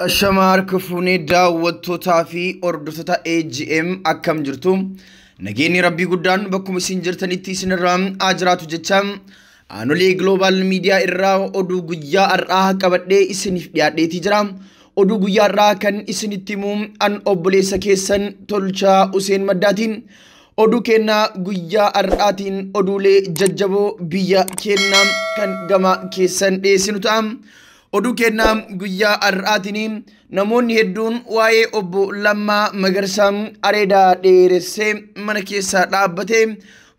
Ashamaa harka fuunee daawwattootaa fi hordoftoota AGM akkam jirtu? Nageenyi Rabbii guddaan bakkuma isin jirtanitti isinirraa haa jiraatu jecha Aanolee Global Media irraa oduu guyyaa har'aa qabadhee isiniif dhiyaadheetii jira. Oduu guyyaa har'aa kan isinitti himu an obboleessa keessan Tolchaa Huseen Maddaatiin. Oduu kennaa guyyaa har'aatiin oduulee jajjaboo biyya kennaa kan gama keessan dhiyeessinu ta'a. Oduu kennaa guyyaa har'aatiin namoonni hedduun waa'ee obbo Lammaa Magarsaa areedaa dheeressee mana keessa dhaabbatee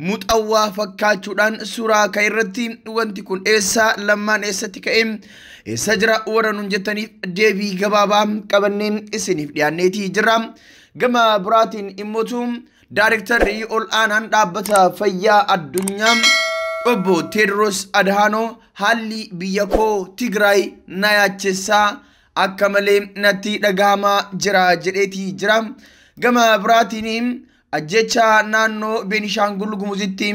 muxawwaa fakkaachuudhaan suuraa ka'e irratti wanti kun eessa, Lammaan eessatti ka'e, eessa jira warra nuun jettaniif deebii gabaabaa qabannee isiniif dhiyaanneetii jirra. Gama biraatiin immootu Daarektarri ol aanaan dhaabbata fayyaa addunyaa obbo Teedros Adhaanoo haalli biyya koo Tigraay na yaachessaa akka malee natti dhagahamaa jira jedheetii jira. Gama biraatiin ajjecha naannoo Beenishaangul Gumuzitti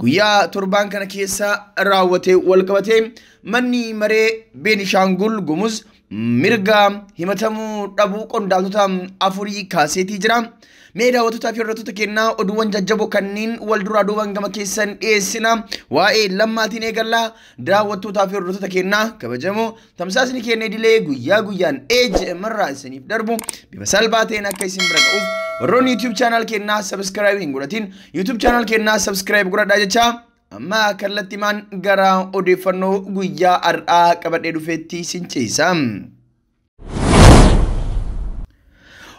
guyyaa torbaan kana keessa raawwate walqabate manni maree Beenishaangul Gumuz mirga himatamuu dhabuu qondaaltota afurii kaaseetii jira. Mee daawwattootaa fi hordoftoota kennaa oduuwwan jajjaboo kanneen wal duraa duubaan gama keessan dhiyeessina. Waa'ee Lammaatiin eegallaa. Daawwattootaa fi hordoftoota kennaa kabajamoo tamsaasni keenya idilee guyyaa guyyaan AGM irraa isiniif darbu bifa salphaa ta'een akka isin bira ga'uuf warroonni YouTube channel kennaa subscribe hin godhatin YouTube channel kennaa subscribe godhadhaa jecha amma kallattimaan gara odeeffannoo guyyaa har'aa qabadhee dhufeetti isin ceesa.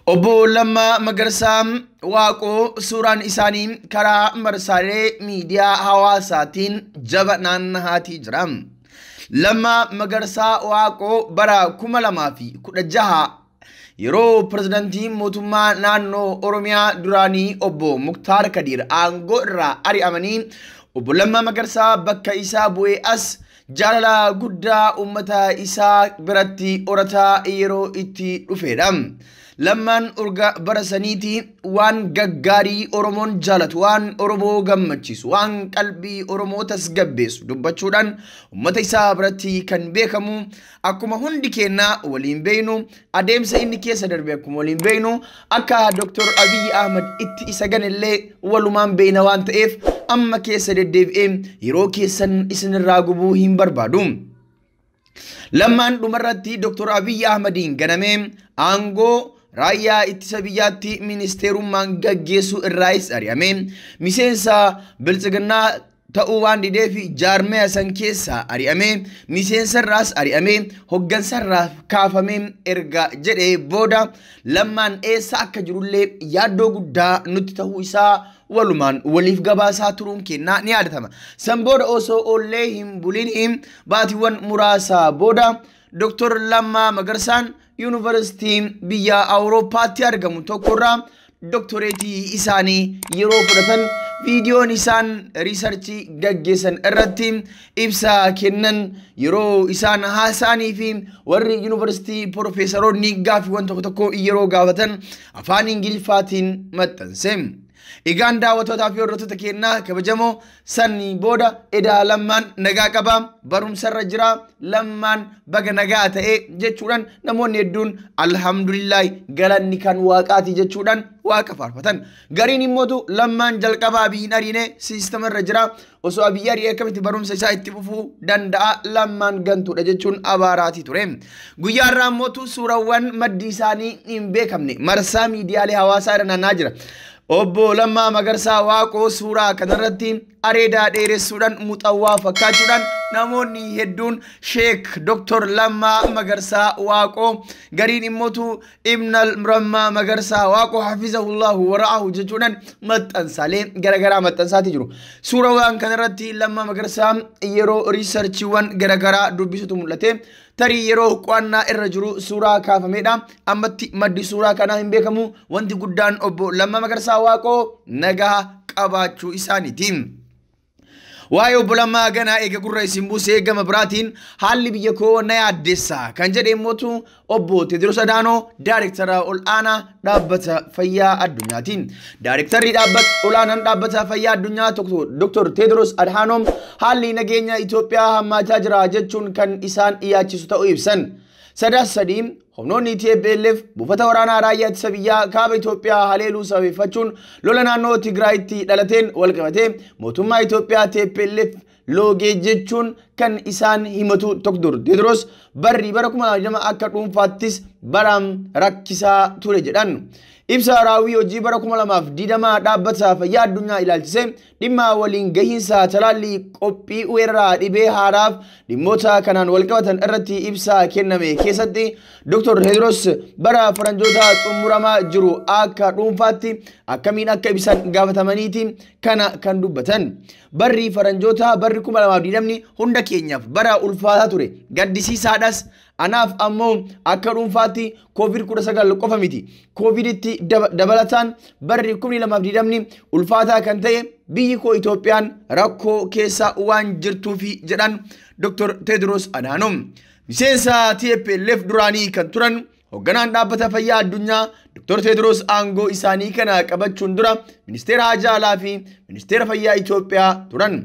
Obbo Lammaa Magarsaa Waaqoo suuraan isaanii karaa marsaalee miidiyaa hawaasaatiin jaba naannahaatii jira. Lammaa Magarsaa Waaqoo bara 2016 yeroo pirezidaantiin mootummaa naannoo Oromiyaa duraanii obbo Muktaar Kadiir aangoo irraa ari'amanii obbo Lammaa Magarsaa bakka isaa bu'ee as jaalala guddaa uummata isaa biratti horataa yeroo itti dhufedha. Lammaan urga bara saniiti waan gaggaarii Oromoon jaalatu, waan Oromoo gammachiisu, waan qalbii Oromoo tasgabbeessu dubbachuudhaan uummata isaa biratti kan beekamu akkuma hundi keenyaa waliin beeknu adeemsa inni keessa darbe akkuma waliin beeknu akka Dr. Abiyyi Ahmad itti isa ganellee walumaan beekna waan ta'eef amma keessa deddeebi'ee yeroo keessan isinirraa gubuu hin barbaadu. Lammaan dhumarratti Dr. Abiyyi Ahmadiin ganamee aangoo raayyaa ittisa biyyaatti ministeerummaan gaggeessuu irraayis ari'ame. Miseensa biltsiginnaa ta'uu waan dideef jaarmaya san keessaa ari'ame. Miseensa irraas ari'ame. Hoggansa irraa kaafame erga jedhee booda Lammaan eessa akka jirullee yaaddoo guddaa nutti ta'uu isaa walumaan waliif gabaasaa turuun kennaa ni yaadatama. San booda osoo oollee hin bulin baatiiwwan muraasaa booda Dr. Lammaa Magarsaan yuunivarsiitii biyya Awurooppaatti argamu tokkorraa doktoreetii isaanii yeroo fudhatan viidiyoon isaan riisarchii gaggeessan irratti ibsa kennan yeroo isaan haasa'anii fi warri yuunivarsiitii piroofeesaroonni gaaffiiwwan tokko tokko yeroo gaafatan afaan Ingiliffaatiin maxxanse. Egaan daawwattootaa fi hordoftoota kennaa kabajamoo sanni booda edaa Lammaan nagaa qaba barumsarra jira Lammaan baga nagaa ta'e jechuudhaan namoonni hedduun alhamdulillahi galanni kan waaqaati jechuudhaan waaqa faarfatan. Gariin immootu Lammaan jalqaba Abiyyiin ariine siistamarra jira osoo Abiyyi ari'ee akkamitti barumsa isaa itti fufuu danda'a Lammaan gantuudha jechuun abaaraatii ture. Guyyaa har'aa immootu suurawwan maddi isaanii hin beekamne marsaa miidiyaalee hawaasaa irra naanna'aa jira. Obbo Lammaa Magarsaa Waaqoo suuraa kanarratti areedaa dheeressuudhaan muxawwaa fakkaachuudhaan namoonni hedduun Sheek Dr. Lammaa Magarsaa Waaqoo gariin immootu Ibn Lammaa Magarsaa Waaqoo hafizahullahu wara'ahu jechuudhaan maxxansaalee garaagaraa maxxansaatii jiru. Suurawwan kanarratti Lammaa Magarsaa yeroo riisarchiiwwan garaagaraa dubbisutu mul'ate. Tarii yeroo qo'annaa irra jiru suuraa kaafamedha. Ammatti maddi suuraa kanaa hin beekamu. Wanti guddaan obbo Lammaa Magarsaa Waaqoo nagaa qabaachuu isaaniiti. Waa'ee obbo Lammaa ganaa eega gurra isin buusee gama biraatiin haalli biyya koo na yaaddessa kan jedhe immootu obbo Teediroos Adaanoo daayirektara ol aanaa dhaabbata fayyaa addunyaati. Daayirektarri dhaabbata ol aanaan dhaabbata fayyaa addunyaa Dr. Teediroos Adhaanoom haalli nageenya Itoophiyaa hammaachaa jira jechuun kan isaan dhiyaachisu ta'uu ibsan. 3 Humnoonni TPLF buufata waraanaa raayyaa ittisa biyyaa kaaba Itoophiyaa haleeluu sababeeffachuun lola naannoo Tigraayitti dhalateen walqabatee mootummaa Itoophiyaa TPLF loogee jechuun kan isaan himatu Dr. Tedros barri bara 2020 akka dhuunfaattis baraan rakkisaa ture jedhan. Ibsa raawwii hojii bara 2020 dhaabbata fayyaa addunyaa ilaalchisee dhimma waliin gahiinsa talaallii qophii weeraraa dhibee haaraaf dhimmoota kanaan walqabatan irratti ibsa kenname keessatti Dr. Tedros bara faranjoota xumuramaa jiru akka dhuunfaatti akkamiin akka ibsan gaafatamaniiti kana kan dubbatan. Barri faranjoota barri 2020 hunda keenyaaf bara ulfaataa ture, gaddisiisaadhas. Anaaf ammoo akka dhuunfaatti COVID-19 qofa miti. COVIDitti dabalataan barri 2020 ulfaataa kan ta'e biyyi koo Itoophiyaan rakkoo keessa waan jirtuufi jedhan Dr. Tedros Adhanom. Miseensa TPLF duraanii kan turan hoogganaan dhaabbata fayyaa addunyaa Dr. Tedros aangoo isaanii kana qabachuun dura ministeera haajaa alaa fi ministeera fayyaa Itoophiyaa turan.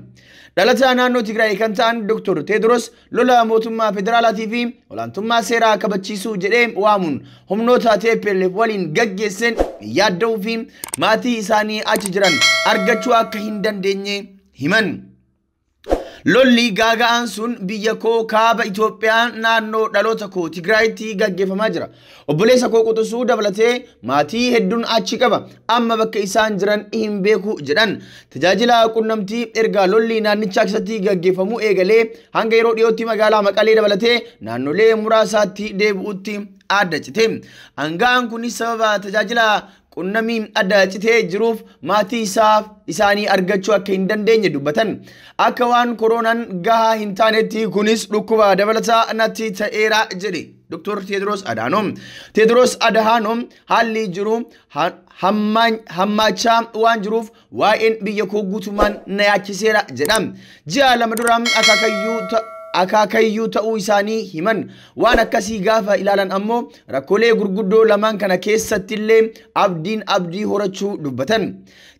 Dhalataa naannoo Tigraay kan ta'an Dr. Tedros lola mootummaa federaalaatii fi olaantummaa seeraa kabachiisuu jedhee waamuun humnoota TPLF waliin gaggeesseen yaadda'uu fi maatii isaanii achi jiran argachuu akka hin dandeenye himan. Lolli gaaga'aan sun biyya koo kaaba Itoophiyaa naannoo dhaloota koo Tigraayitti gaggeeffamaa jira. Obboleessa koo quxisuu dabalatee maatii hedduun achi qaba. Amma bakka isaan jiran hin beeku jedhan. Tajaajila qunnamtii erga lolli naannichaa keessatti gaggeeffamuu eegalee hanga yeroo dhiyootti magaalaa Maqalee dabalatee naannolee muraasaatti deebi'utti adda cite. Hangaan kunis sababa tajaajila qunnamii adda citee jiruuf maatii isaanii argachuu akka hin dandeenye dubbatan. Akka waan koronaan gahaa hin taanetti kunis dhukkuba dabalataa natti ta'eera jedhe Dr. Tedros Adhanom. Tedros Adhanom haalli jiru hammaachaa waan jiruuf waa'een biyya koo guutummaan na yaachiseera jedha. Ji'a 2 dura akaakayyuu ta'uu isaanii himan. Waan akkasii gaafa ilaalan ammoo rakkoolee gurguddoo lamaan kana keessattillee abdiin abdii horachuu dubbatan.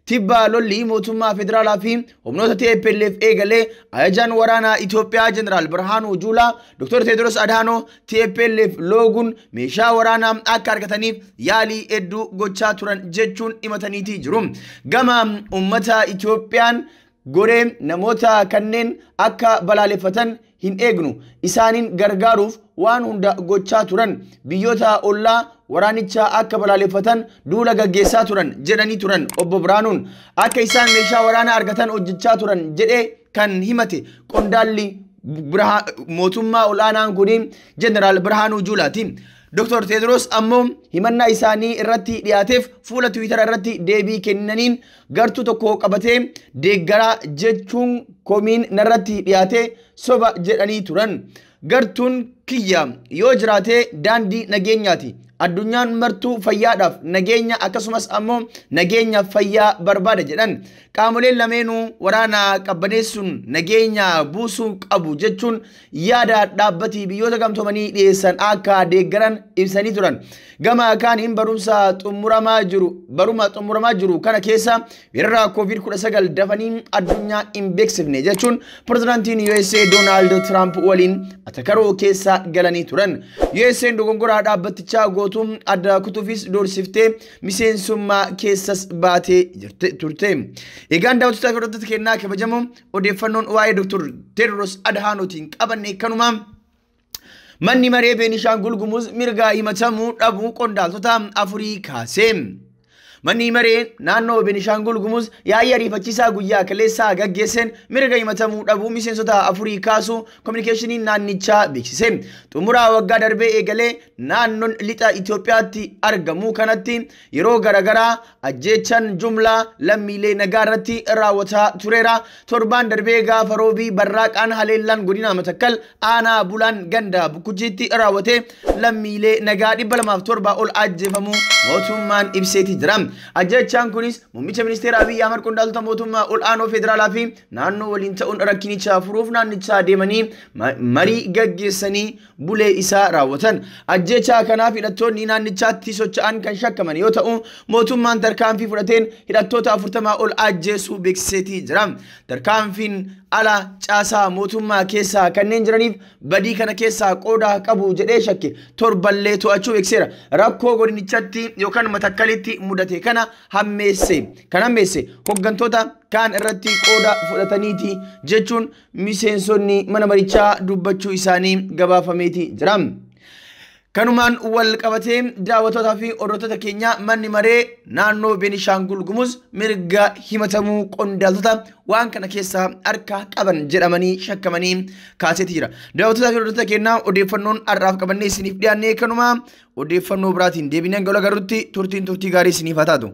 Tibba lolli mootummaa federaalaa fi humnoota TPLF eegalee ajajaan waraanaa Itoophiyaa Jeneraal Birhaanuu Juulaa Dr. Tedros Adhanom TPLF looguun meeshaa waraanaa akka argataniif yaalii hedduu gochaa turan jechuun himataniitii jiru. Gama uummata Itoophiyaan goree namoota kanneen akka balaaleffatan hin eegnu, isaaniin gargaaruuf waan hunda gochaa turan, biyyoota ollaa waraanicha akka balaaleffatan duula gaggeessaa turan jedhanii turan. Obbo Birhaanuun akka isaan meeshaa waraanaa argatan hojjechaa turan jedhee kan himate qondaalli mootummaa olaanaan kun Jeneraal Birhaanuu Juulaati. Dr. Tedros ammoo himannaa isaanii irratti dhiyaateef fuula Tiwiitara irratti deebii kennaniin gartuu tokko qabatee deeggaraa jechuun komiin narratti dhiyaate soba jedhanii turan. Gartuun kiyya yoo jiraate daandii nageenyaati. Addunyaan martuu fayyaadhaaf nageenya akkasumas ammoo nageenya fayyaa barbaada jedhan. Qaamoleen lameenuu waraana qabbaneessuun nageenya buusuu qabu jechuun yaada dhaabbatii biyyoota gamtoomanii dhiyeessan akka deeggaran ibsanii turan. Gama kaaniin barumsa xumuramaa jiru baruma xumuramaa jiru kana keessa weerara COVID-19 dafanii addunyaa hin beeksifne jechuun pirezidaantiin USA Doonaald Tiraamp waliin atakaroo keessa galanii turan. USA dogongoraa dhaabbatichaa gootuun adda kutuufis doorsiftee miseensummaa keessas baatee turte. Egaan daawwattoota fi hordoftoota kennaa kabajamoo odeeffannoon waa'ee Dr. Tedros Adhaanotiin qabanne kanuma. Manni maree Beenishaangul Gumuz mirga himatamuu dhabuu qondaaltota 4 kaase. Manni maree naannoo Beenishaangul Gumuz yaa'ii ariifachiisaa guyyaa kaleessaa gaggeesseen mirga himatamuu dhabuu miseensota 4 kaasuu kominikeeshiniin naannichaa beeksise. Xumuraa waggaa darbee eegalee naannoon lixa Itoophiyaatti argamu kanatti yeroo garaagaraa ajjeechaan jumlaa lammiilee nagaa irratti raawwataa tureera. Torbaan darbee gaafa roobii barraaqaan haleellaan godina Matakkal aanaa Bulaan ganda Bukkujiitti raawwate lammiilee nagaa 207 ol ajjeefamuu mootummaan ibseeti jira. Ajjechaan kunis muummicha ministeera Abiyyi Ahmad qondaaltota mootummaa ol'aanoo federaalaa fi naannoo waliin ta'uun rakkinicha furuuf naannichaa deemanii marii gaggeessanii bulee isaa raawwatan. Ajjechaa kanaaf hidhattoonni naannichaatti socho'an kan shakkaman yoo ta'u, mootummaan tarkaanfii fudhateen hidhattoota 40 ol ajjeesuu beeksiseetii jira. Tarkaanfiin ala caasaa mootummaa keessaa kanneen jiraniif badii kana keessaa qooda qabu jedhee shakke torballee to'achuu beeksiseera. Rakkoo godinichatti yookaan Matakkalitti mudate kana hammeesse. Kan hammeesse hooggantoota kaan irratti qooda fudhataniiti jechuun miseensonni mana marichaa dubbachuu isaanii gabaafameeti jira. Kanumaan wal qabatee, daawwattootaa fi hordoftoota keenya, manni maree naannoo Beenishaangul Gumuz mirga himatamuu qondaaltota waan kana keessaa harka qaban jedhamanii shakkamanii kaaseeti jira. Daawwattootaa fi hordoftoota keenya, odeeffannoon har'aaf qabannee isiniif dhiyaannee kanuma. Odeeffannoo biraatiin deebinee hanga agarrutti turtiin turtii gaarii isiniif haa taatu.